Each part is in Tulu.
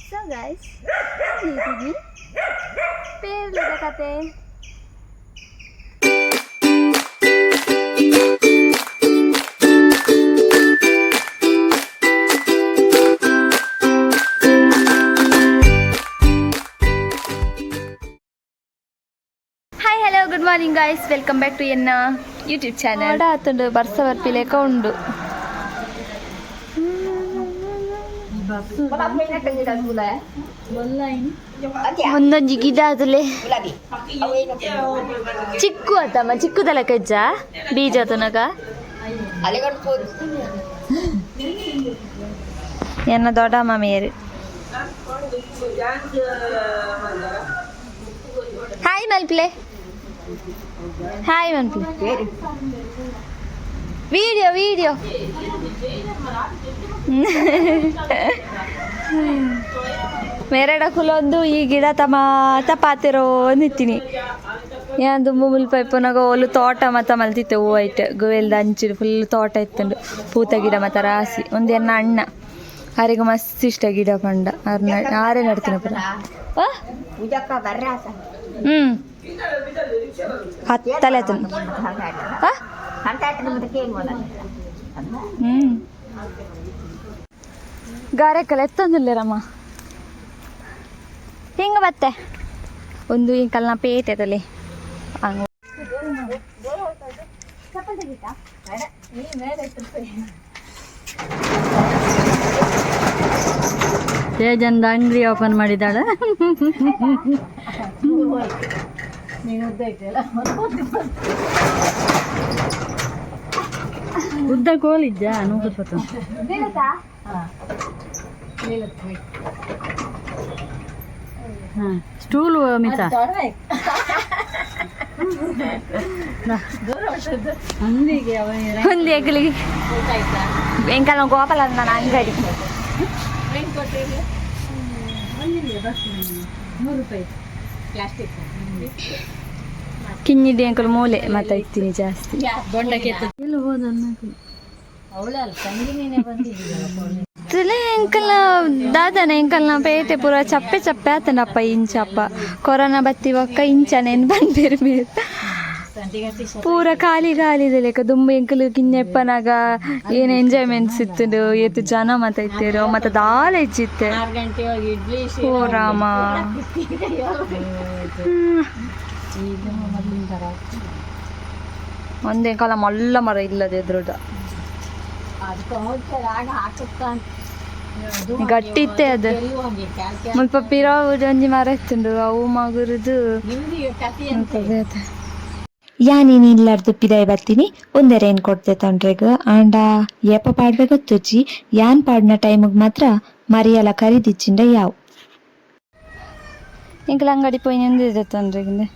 ಸೊ ಗೈಸ್, ಪೇರ್ಲೆದ ಕತೆ. Hi, hello, good morning guys, welcome back to ಎನ್ನ ಯೂಟ್ಯೂಬ್ ಚಾನಲ್. ಆತುಂಡು, ಬರ್ಸ ಬರ್ಪಿಲೇಕ ಉಂಡು. ಒಂದೊಂಜಿ ಗಿಡ ಆದುಲೆ ಚಿಕ್ಕು ಆತಮ್ಮ, ಚಿಕ್ಕುದಲ ಕಜ್ಜ ಬೀಜ ತುನಗ. ಎನ್ನ ದೊಡ್ಡ ಮಾಮಿಯರು. ಹಾಯ್ ಮಲ್ಪ್ಲೆ, ಹಾಯ್ ಮಲ್ಪ್ಲೆ. Video video. ಮೇರೆಡ ಕುಲೊಂದು ಈ ಗಿಡ ತಮಾತ ಪಾತೆರೋ ನಿತ್ತೀನಿ. ಏನ್ ದುಂಬು ಮುಲ್ಪ ಇಪ್ಪುನಗ ಓಲು ತೋಟ ಮತ ಮಲ್ತಿತ್ತೆ. ಹೂ ಐಟ್ ಗುವೆಲ್ದ ಅಂಚಿಡ್ ಫುಲ್ ತೋಟ ಇತ್ತುಂಡು, ಪೂತ ಗಿಡ ಮತ ರಾಸಿ. ಒಂದು ಎನ್ನ ಅಣ್ಣ, ಆರೆಗ್ ಮಸ್ತ್ ಇಷ್ಟ ಗಿಡ ಪಂಡ. ಆರ್ನ ಆರೇ ನಡ್ತಿನ ಪುರ. ಹ್ಮ್ ಹತ್ತಲೆ ಆತನ. ಗಾರೆಕಲ್ ಎತ್ತೊಂದಿಲ್ಲೇರಮ್ಮ ಹಿಂಗ ಬತ್ತೆ. ಒಂದು ಇಂಕಲ್ನ ಪೇಟೆ ತಲೆ ಹಂಗ. ತೇಜಂದ ಅಂಗಡಿ ಓಪನ್ ಮಾಡಿದಾಳೆ. ಉದ್ದ ಕೋಲಿದ್ದ ನೂರು. ಹಾಂ, ಸ್ಟೂಲ್ ಮಿತ ಅಂಗಡಿಗೆ. ಒಂದು ಎಂಕಲಿಗೆ ಎಂಕಲ್ನ ಗೋಪಾಲ ನನ್ನ ಅಂಗಡಿ. 100 ರೂಪಾಯಿ. ಕಿನ್ನಿದೆ ಎಂಕಲ್ ಮೂಲೆ ಮತ್ತೆ ಇತ್ತೀನಿ ಜಾಸ್ತಿ. ಎಲ್ಲಿ ಹೋದ? ತುಲೆ ಎಂಕಲ್ನ ದಾದನ ಎಂಕಲ್ನ ಪೇಟೆ ಪೂರ ಚಪ್ಪೆ ಚಪ್ಪೆ ಆತನಪ್ಪ ಇಂಚಪ್ಪ. ಕೊರೋನಾ ಬತ್ತಿ ಬೊಕ್ಕ ಇಂಚನೇನು ಬಂದಿರು ಮೇರ್. ಪೂರ ಖಾಲಿ ಖಾಲಿ ಇದೆ ಲೆಕ್ಕ. ದುಂಬು ಎಂಕಲು ಕಿನ್ನೆಪ್ಪನಾಗ ಏನು ಎಂಜಾಯ್ಮೆಂಟ್ಸ್ ಇತ್ತುಂಡು, ಏತು ಜನ ಮತ ಇತ್ತೇರು, ಮತ್ತೆ ದಾಲ ಹೆಚ್ಚಿತ್ತೆ. 6 ಗಂಟೆ ಹೋಗಿ ಇಡ್ಲಿ. ಓ ರಾಮ. ಒಂದೇ ಕಾಲ ಮಲ್ಲ ಮರ ಇಲ್ಲದೆ ಎದುರುದ ಗಟ್ಟಿ ಇತ್ತೆ ಅದು. ಮುಲ್ಪ ಪಿರ ಒಂಜಿ ಮರ ಇತ್ತುಂಡು, ಅವು ಮಗುರುದು ಮುಲ್ಪ ಬೇತೆ. ಯಾನಿನಿ ಇಲ್ಲಾರ್ದು ಪಿದಾಯಿ ಬತ್ತೀನಿ. ಒಂದೆ ರೇನ್ ಕೊಡ್ತೆ ತೊಂಡ್ರೆಗ್ ಆಂಡ ಏಪ ಪಾಡ್ವೆ ಗೊತ್ತುಜ್ಜಿ. ಯಾನ್ ಪಾಡ್ನ ಟೈಮಿಗೆ ಮಾತ್ರ ಮರಿಯಲ ಕರಿದಿಚ್ಚಿಂಡ ಯಾವ್. ಎಂಕಲ್ ಅಂಗಡಿ ಪೋಯಿನ ಇದೆ ತೊಂದ್ರೆಗಿಂದೆ.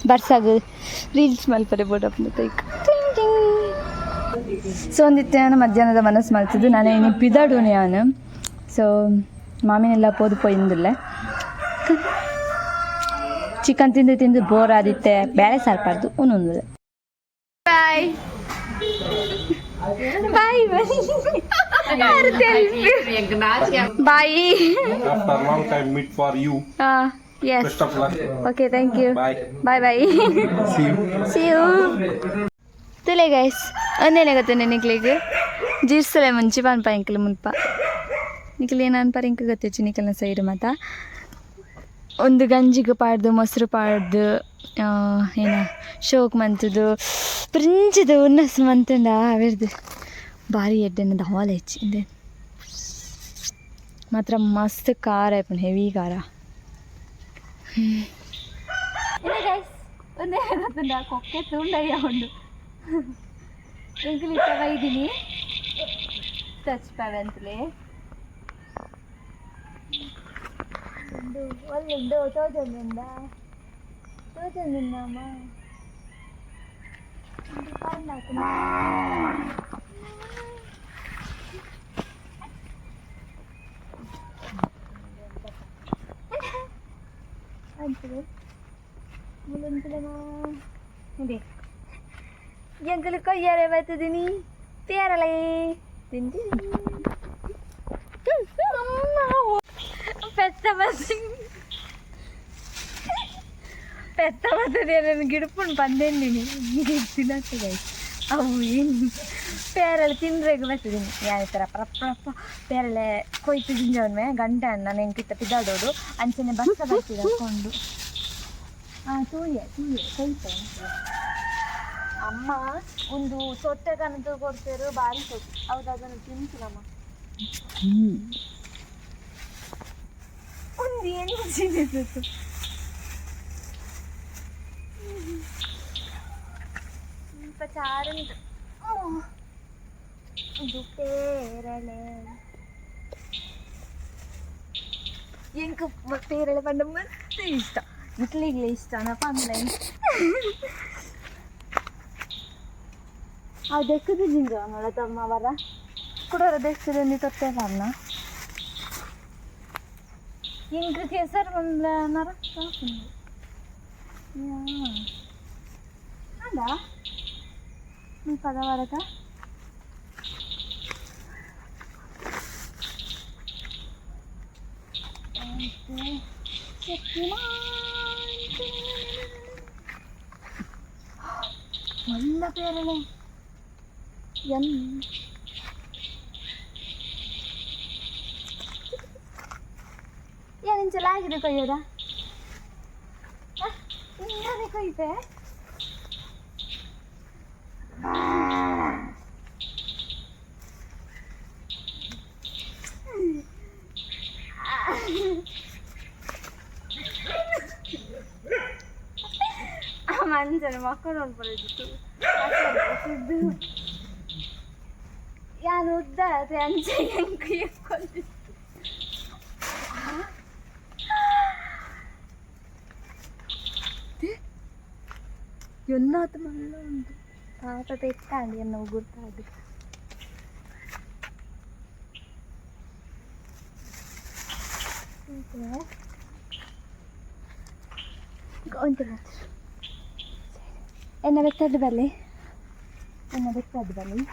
ಬರ್ಸಾಗ ರೀಲ್ಸ್ ಮಲ್ಪರೆ ಬೋಡಪ್ಪ ತೈಕ್. ಸೊ ಒಂದಿತ್ತೆ ನಾನು ಮಧ್ಯಾಹ್ನದ ಮನಸ್ಸು ಮಲ್ತದ್ದು. ನಾನು ಇನಿ ಪಿದಾಡುನಿ ಯಾನು. ಸೊ ಮಾಮಿನೆಲ್ಲ ಪೋದು ಪೋಯಿಂದುಲ್ಲೆ. ಚಿಕನ್ ತಿಂದು ತಿಂದು ಬೋರ್ ಆದಿತ್ತೆ. ಬೇಳೆ ಸಾರ್ಪಾರ್ದು ಒಂದೊಂದು. Bye bye bye. After long time meet for you. ಹಾಂ, S. Best of luck. Okay, thank you. Bye. Bye bye. See you. See you. ತುಲೆ ಗೈಸ್, ಒಂದೇನೆ ಗೊತ್ತೇನೆ ನಿಕ್ಲಿಗ್ ಜೀರ್ಸಲೆ ಮುಂಚಿ ಪನ್ಪ ಎಂಕಲ್ ಮುಲ್ಪ. ನಿಕ್ಲು ಏನು ಅನ್ಪಾರ ಇಂಕ ಗೊತ್ತಿಚ್ಚಿ. ನಿಕಲ್ನ ಸೈಡ್ ಮಾತ ಒಂದು ಗಂಜಿಗೆ ಪಾಡ್ದು, ಮೊಸರು ಪಾಡ್ದು, ಏನ ಶೋಕ್ ಮಂತದು, ಪ್ರಿಂಚಿದ ಉನ್ನಸ್ ಮಂತಂಡ ಅವೆರ್ದು ಭಾರಿ ಎಡ್ಡೆನ ದಾಲ ಹೆಚ್ಚಿ. ಇಂದೆ ಮಾತ್ರ ಮಸ್ತ್ ಖಾರ ಆಯ್ಪುಂಡು, ಹೆವಿ ಖಾರ. ಗೈಸ್, ಒಂದೇ ಗೊತ್ತುಂಡ, ಕೊಕ್ಕೆ ತುಂಡಯ್ಯ ಉಂಡು. ಎಂಕುಲು ಇತ್ತ ಬೈದಿನಿ ಟಚ್ ಪವೆಂತ್ಲೆ. ಉಂಡು ಒಳ್ಳುಂಡು ತೋಜೊಂದುಂಡ ತೋಜೊಂದುಂಡಮ್ಮ. ಉಂದು ಪಾಡ್ನಾಕುನ. ಅಂಚನೆ ಮುಲುಂತುಲಮ ಇದೆ. ಎಂಕುಲು ಕೊಯ್ಯಾರೆ ಬರ್ತದಿನಿ ಪೇರಲೆ ತಿಂತೀನಿ. ಅಮ್ಮ. ಪೆತ್ತ ಪೆತ್ತ ಬರ್ತದೆ ನನ್ನ ಗಿಡಪುಂಡು ಬಂದೇನಿ ತಿನ್ನತ್ತೆ ಗೈಸ್. ಅವು ಏನು ಪೇರಳೆ ತಿಂದ್ರೆಗ್ ಬರ್ತದೀನಿ ಯಾವ ಥರ ಪ್ರಪ್ರಪ್ಪ ಪೇರಳೆ ಕೊಯ್ತು ಜಿಂಜವನ್ಮೆ ಗಂಟೆ ಅಣ್ಣ ನೆಂಕಿತ್ತ ಪಿದಾಡೋಡು ಅಂಚನೆ ಬಸ್ಸ ಬರ್ತಿದೆ ಹಾಕೊಂಡು. ಹಾಂ, ತೂಯೆ ತೂಯೆ ಕೊಯ್ತೆ. ಅಮ್ಮ ಒಂದು ಸೊಟ್ಟೆ ಕನತು ಕೊಡ್ತೇರು, ಬಾರಿ ಸೊಟ್ಟು. ಹೌದು, ಅದನ್ನು ತಿಂತಿನಮ್ಮ. ಒಂದು ಏನು ಸುತ್ತು ಸ್ವಲ್ಪ ಚಾರುಂಟು. ಇದು ಪೇರಳೆ. ಎಂಕ್ ಪೇರಳೆ ಪಂಡ ಮಸ್ತ್ ಇಷ್ಟ. ಇಟ್ಲಿಗ್ಲೆ ಇಷ್ಟ ಪಂಡ್ಲೆ ಅವು ದೆಕ್ಕದು ಜಿಂಜ ನೋಡ ತಮ್ಮ ವರ ಕುಡೋರ ದೆಕ್ಕದಲ್ಲಿ ತೊತ್ತೆ ಪನ್ನ. ಎಂಕ್ ಕೆಸರು ಬಂದ್ಲ ನರಕ. ಅಲ್ಲ, ಮುಲ್ಪ ವರಕ ಮಲ್ಲ ಪೇರಳೆ ಎನ್ ಏನಿಂಚಲ ಆಗಿದೆ ಕೊಯ್ಯೋದ ಇನ್ನೇ ಕೊಯ್ತೆ. ಮಂಜನ ಮಕ್ಕಳು ನೋಡ್ಬಾರ್ದಿತ್ತು. ಯಾನು ಉದ್ದ ಅಂಚೆ ಎಂಕ್ ಎಕ್ಕೊಂದು. ಎನ್ನಾತ ಮಲ್ಲ ಉಂಟು ಪಾಪ ಪೆತ್ತಾಂಡ್ ಎನ್ನ ಗುರ್ತಾದು. ಒಂತೆ ಎನ್ನ ಬೆತ್ತದ್ದು ಬಲ್ಲಿ, ಎನ್ನ ಬೆತ್ತದ್ದು ಬಲ್ಲಿ.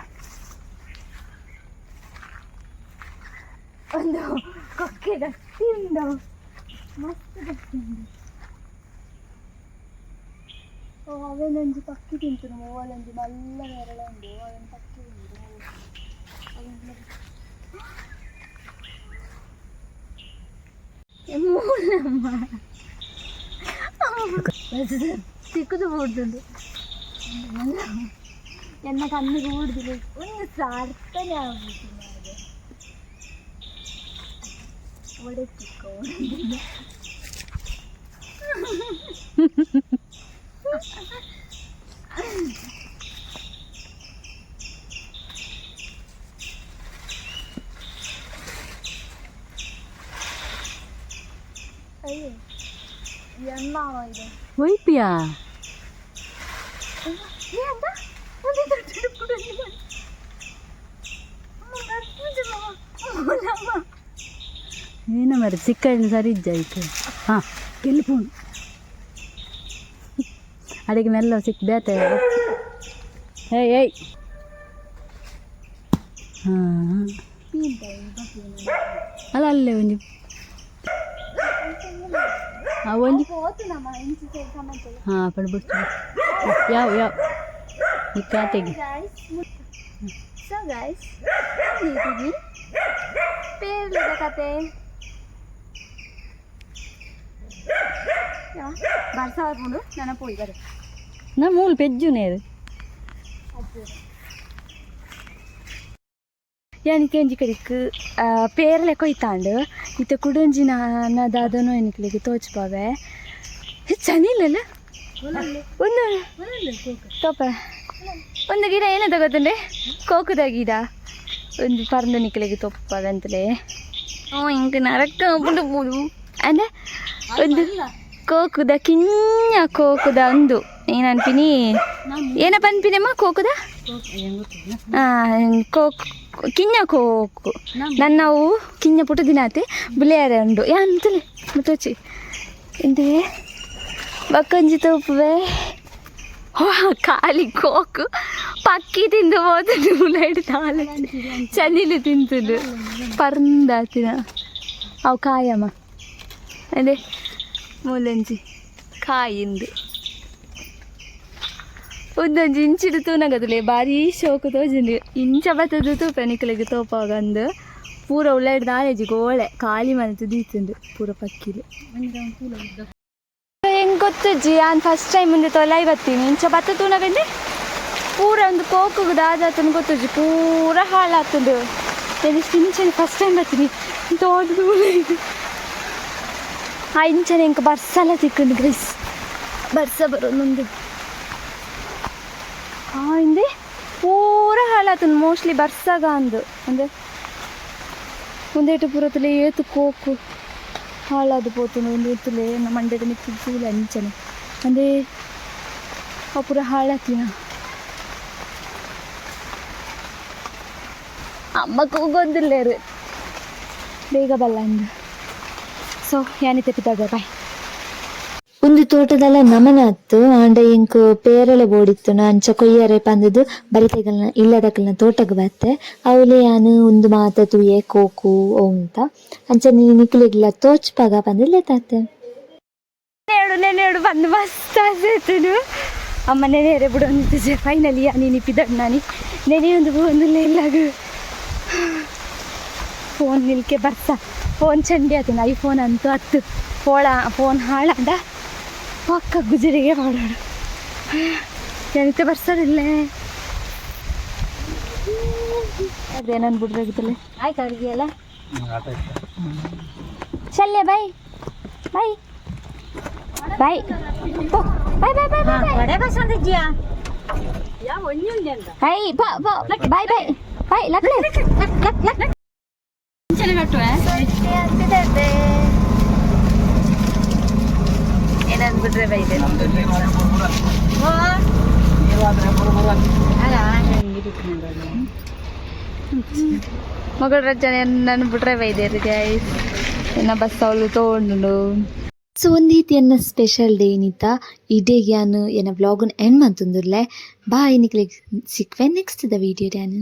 ಒಂದು ಕೊಕ್ಕೆ ಗಟ್ಟಿ ಉಂಡು, ಮಸ್ತ್ ಗಟ್ಟಿ ಉಂಡು. ಓ, ಅವೇನೊಂಜಿ ಪಕ್ಕಿ ತಿಂತುನು. ಓಲೊಂಜಿ ಮಲ್ಲ ನೇರಳೆ ಉಂಡು, ಅವೇನು ಪಕ್ಕಿ ಉಂಡು. ಮೂಲಮ್ಮ ತಿಕ್ಕುದು ಬೂಡ್ದುಂಡು. ಎನ್ನ ಕಣ್ಣಿಗೆ ಊಡ್ದಿಲ್ಲ. ಒಂದು ಸಾರ್ಥನೆ ಆಗ್ಬಿಟ್ಟು ನನಗೆ ಒಡೆ ತಿಕ್ಕ. ಅಯ್ಯೋ, ಎಮ್ಮ ಇದೆ. ಒಯ್ಪಿಯಾ? ಅಂತ ಒಂದು ದೊಡ್ಡ. ಏನ ಮರ ಸಿಕ್ಕಡಿನ ಸರಿ ಇಜ್ಜಾಯ್ತು. ಹಾಂ, ಗೆಲ್ಪುಂಡು ಅಡಿಗೆ ಮೆಲ್ಲ ಸಿಕ್ ಬೇತೆ. ಏಯ್ ಏಯ್, ಹಾಂ, ಅಲ್ಲ, ಅಲ್ಲೇ ಒಂಜಿ, ಆ ಒಂಜಿ. ಹಾಂ, ಪಡ ಬಿಡ್ತು. ಯಾವ ಯಾವ ಈ ಖಾತೆಗೆ. ಸೊ ಗೈಸ್, ಪೇರ್ಲೆದ ಕತೆ. ಬರ್ಸ ಬರ್ಪುಂಡು, ನನ್ನ ಪೋಯಿ ಬರೆ. ನಾ ಮೂಲು ಪೆಜ್ಜುನೇರು. ಯಾನಿಕೆ ಒಂಜಿ ಕಡೆಕ್ ಪೇರ್ಲೆ ಕೊಯ್ತಾಂಡ್. ಇತ್ತೆ ಕುಡೊಂಜಿ ನಾನ ದಾದನೋ ಎನಿಕ್ಲೆಗ್ ತೋಚ್ಪಾವೆ. ಚನಿಲ್ಲಲ್ಲ ಒಂದು ತೋಪ. ಒಂದು ಗಿಡ ಏನ ತಗೋತಂಡೆ, ಕೋಕುದ ಗಿಡ ಒಂದು ಪರಂದು ನಿಕ್ಲೆಗ್ ತೊಪ್ಪದಂತಲೇ. ಓ, ಇಂಕ್ ನರಕ ಪುಂಡು ಪುಡು ಅಂದೆ. ಒಂದು ಕೋಕುದ, ಕಿಂಜ ಕೋಕುದ ಒಂದು ಏನನ್ಪಿನಿ, ಏನ ಪನ್ಪಿನಮ್ಮ ಕೋಕುದ? Coke, ಕಿಂಜ Coke. ನನ್ನವು ಕಿಂಜ ಪುಟ್ಟ ದಿನಾತೆ ಬುಲೆಯಾರೆ ಉಂಡು. ಯಾನ್ ತುಲೆ ಮುತ್ತೋಚಿ ಇಂದೇ ಬಕ್ಕಂಜಿ ತೋಪುವೆ. ಹೋ, ಖಾಲಿ ಕೋಕು ಪಕ್ಕಿ ತಿಂದು ಹೋದನು. ಉಲೈಡ್ ತಾಲ ಚನಿಲು ತಿಂತುದು ಪರ್ಂದಾತಿನ. ಅವು ಕಾಯಮ್ಮ. ಅದೇ ಮೂಲಂಜಿ ಕಾಯಿಂದು ಒಂದೊಂಜಿ ಇಂಚಿಡು ತೂನಗದಲೆ ಭಾರಿ ಶೋಕು ತೋಜುಂಡು. ಇಂಚ ಬತ್ತದು ತೂಪೆ ನಿಕಲೆಗ್ ತೋಪಾಗಂದು. ಪೂರ ಉಳ್ಳಾಯ್ಡ್ ದಾಲೇಜಿ ಗೋಳೆ ಖಾಲಿ ಮಲ್ತ್ ದೀತುಂಡು ಪೂರ ಪಕ್ಕಿಲು. ಹೆಂಗೆ ಗೊತ್ತುಜ್ಜಿ, ಯಾನ್ ಫಸ್ಟ್ ಟೈಮ್ ಮುಂದೆ ತೊಲೈ ಬತ್ತೀನಿ. ಇಂಚ ಬತ್ತ ತೂನಗಂದೆ ಪೂರ ಒಂದು ಕೋಕುಗು ದಾದಾತನ ಗೊತ್ತುಜ್ಜಿ, ಪೂರ ಹಾಳಾತುಂಡು. ಇಂಚನೆ ಫಸ್ಟ್ ಟೈಮ್ ಬರ್ತೀನಿ ತೋಟದ. ಆ ಇಂಚನೆ ಎಂಕ್ ಬರ್ಸಲ ತಿಕ್ಕುಂಡು ಗೈಸ್, ಬರ್ಸ ಬರೋದೊಂದು. ಆ ಇಂದೆ ಪೂರ ಹಾಳಾತುಂಡು, ಮೋಸ್ಟ್ಲಿ ಬರ್ಸಗ ಅಂದು. ಅಂದ್ರೆ ಒಂದೇಟು ಪೂರ ತುಲೆ ಏತು ಕೋಕು ಹಾಳಾದು ಪೋತುಂಡು. ಒಂದು ತುಲೆ ಮಂಡೆದ ಮಿತ್ತ್ ತೂಲೆ ಅಂಚನೆ ಅಂದೆ ಅವು ಪೂರ ಹಾಳಾತಿನ. ಅಮ್ಮ ಕೂಗೊಂದಿಲ್ಲೇರು ಬೇಗ ಬಲ್ಲ ಅಂದು. ಸೊ ಯಾನಿತ್ತೆ ಪಿತಾಗ, ಬಾಯ್. ಒಂದು ತೋಟದಲ್ಲ ನಮನ ಅತ್ತು ಆಂಡ ಎಂಕ್ ಪೇರಳೆ ಬೋಡಿತ್ತುಂಡು. ಅಂಚ ಕೊಯ್ಯರೆ ಪಂದುದು ಬರಿತೆಗಲ್ನ ಇಲ್ಲದಕಲ್ನ ತೋಟಗ್ ಬತ್ತೆ. ಅವ್ಲೆ ಯಾನ್ ಉಂದು ಮಾತ ತೂಯೆ, ಕೋಕು ಅಂತ. ಅಂಚ ನಿಕುಲೆಗ್ಲ ತೋಚ್ಪಾಗ ಪಂದ್ ಲೆತ್ತಾತೆ. ನೆನೆಡು ನೆನೆಡು ಬಂದು ಮಸ್ತ್ ಆಸೆ ಇತ್ತುಂಡು. ಅಮ್ಮ ನೆನೆಯರೆ ಬಿಡೊಂದಿತ್ತು. ಫೈನಲಿ ಯಾನಿನಿ ಪಿದಡ್ ನಾನಿ ನೆನೆಯೊಂದು ಪೋವೊಂದುಲ್ಲೆ ಇಲ್ಲಾಗ. ಫೋನ್ ನಿಲ್ಕೆ ಬರ್ಸ, ಫೋನ್ ಚಂಡಿ ಆತುಂಡು. ಐಫೋನ್ ಅಂತೂ ಅತ್ತು ಫೋಳ ಫೋನ್ ಹಾಳಾಂಡ ಪಕ್ಕ ಗುಜರಿಗೆ ಪಾಡೋಡು. ಎಂತ ಬರ್ಸದಿಲ್ಲ ಅದೇ ನಾನು ಬಿಡ್ಬೇಕಿತ್ತಲ್ಲ. ಆಯ್ತು ಅಡುಗೆ ಎಲ್ಲ. ಶಲ್ಯ, bye bye bye bye bye bye bye. Vada ಬಸಂದಿದ್ಯಾ? ಹೈ ಬಾ ಬಾ, ಬಾಯ್ ಬಾಯ್ ಬಾಯ್. ಲಕ್ಲೆ ಏನಂದ್ಬಿಟ್ರೆ ಬೈದೆ. ಮಗಳ ರಚನೆ ನನ್ನ ಬಿಟ್ರೆ ಬೈದೇರು ಗೈಸ್. ಎನ್ನ ಬಸ್ ಅವಳು ತಗೊಂಡು. ಸೊ ಒಂದೀತಿ ಎನ್ನ ಸ್ಪೆಷಲ್ ಡೇ ಏನಿತ್ತ ಇಡೇ ಯಾನ್ ಎನ್ನ ವ್ಲಾಗನ್ ಎಂಡ್ ಮಂತೊಂದುಲ್ಲೆ. ಬಾಯ್, ನಿಕ್ಲೆಗ್ ಸಿಕ್ವೆ ನೆಕ್ಸ್ಟ್ ದ ವೀಡಿಯೋ ಯಾನ್.